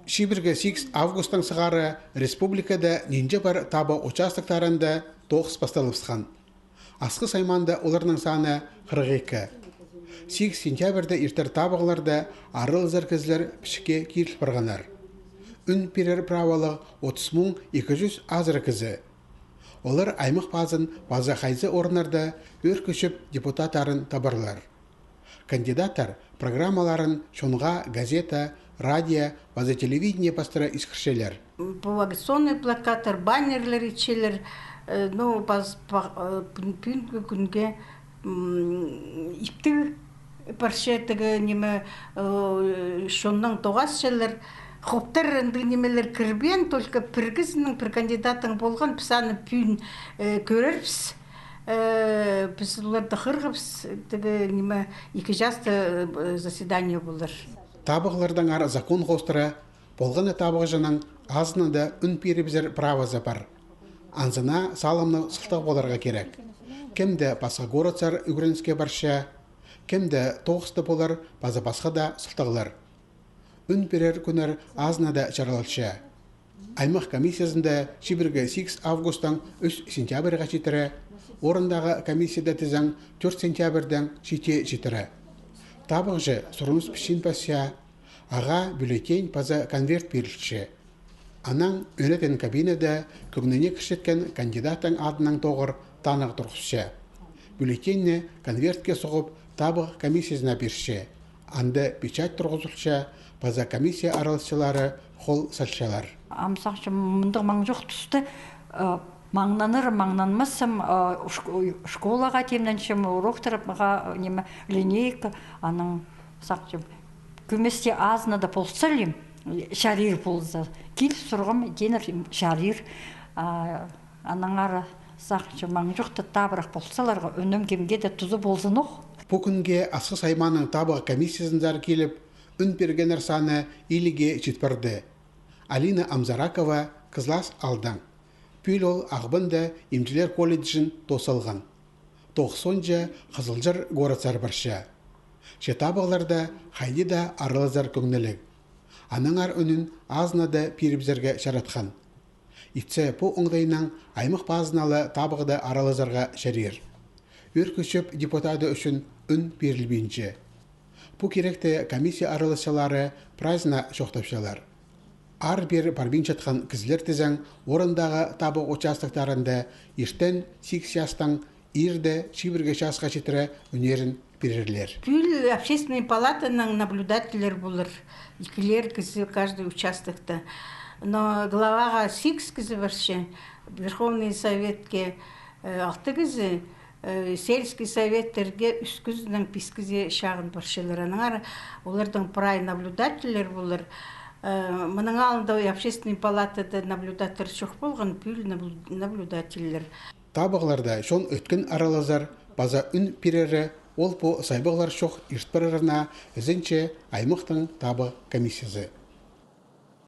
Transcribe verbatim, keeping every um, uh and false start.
Чибіргі сигіс августтаң сығара республикада нинҷе пар табығ участоктарында тоғыс пасталыбысхан. Асхыс аймаанда оларның саны хырых ікі. Сигіс сентябрьде иртер табығларда аралазар кізілер пічікке киріл парғаннар. Ӱн пирер праволығ отыс муң ікі чӱс азыра кізі. Олар аймах пазын паза хайзы орыннарда ӧӧр кӧчіп депутаттарын табарлар. Кандидаттар программаларын чонға газета, радио паза телевидение пастыра искірчелер. Пу акционный плакаттар, баннерлер итчелер, э, ну, пас-, па-, э, пӱӱн-, пӱӱнгі кӱнге, м, иптіг парча тігі ниме, э, чоннаң тоғасчалар, хоптар андағ нимелер кірбеен, только пір кізінің, пір кандидаттың полған, піс аны пӱӱн, э, кӧрербіс. Э, піс оларны хығырғабыс, тігі ниме, ікі частығ, э, заседание полар. Табығлардаңар закон хоостыра полған на табығҷының азынада ӱн пирібізер правазы пар. Анзына салымнығ сылтағ поларға кирек. Кем-де пасха городсар ӱгреніске парча, кем-де тоғыста полар паза пасха даа сылтағлар. Ӱн пирер кӱннер азынада чаралча. Аймах комиссиязында чибіргі сигіс августтаң ӱс сентябрьға читіре, орындағы комиссияда тізең тӧрт сентябрьдең читіре. Табығҷы сурыныс пічиин пасча, ағаа бюллетень паза конверт пирілче. Анаң ӧнетін кабинада кӧңніне кірчеткен кандидаттың адынаң тоғыр танығ турғысча. Бюллетеньні конвертке суғып, табығ комиссиязына пирче. Анда печать турғызылча, паза комиссия араласчылары хол салчалар. Ам сағынчам, мындағ маң чох туста, э, маңнанар, маңнанмасым, э, шк-, школаға тимненчем, уроктарға, ниме, линейка, анаң сағынчам, кӧместе азынада полза ли, чарир полза. Кил сурғам, тииннер, чарир. А, аннаңар сағынчам, маң чох та табырах ползаларға, ӱнім кемге дее туза ползын ох. Пу кӱнге Асхыс аймааның табығ комиссиязынзар киліп, ӱн пиргеннер саны иліге чит парды. Алина Амзаракова Кызлас аалдаң. Пӱӱл ол Ағбанда имҷілер колледжін тоос салған. Тоғысча Хызылчар городсар парча. Че табығларда хайди даа аралазар кӧңніліг. Аннаңар ӱнін азынада пирібізерге чаратхан. Итсе, пу оңдайнаң аймах пазына ла табығда аралазарға чарир. Ӧӧр кӧчіп депутаты ӱчӱн ӱн пирілбинче. Пу киректі комиссия араласчылары прайзына чоохтапчалар. Аар-пеер парбинчатхан кізілер тізең орындағы табығ участоктарында иртен сигіс частаң иирде чибіргі часха читіре ӱннерін пирерлер. Пӱӱл общественный палатаның наблюдательлер полар. Ікілер кізі каждый участокта. Но главаға сигіс кізі парча, Верховный Советке, э, алты кізі, э, сельский советтерге ӱс кізінең пис кізі чағын парчалар. Аннаңар оларның прай наблюдательлер полар. Э, мының алнында общественный палатада наблюдатель чох полған, пӱӱл наблю-, наблюдательлер. Табығларда чон ӧткін аралазар паза ӱн пирері, ол пу сайбағлар чох ирт парарына ізенче аймахтың табығ комиссиязы.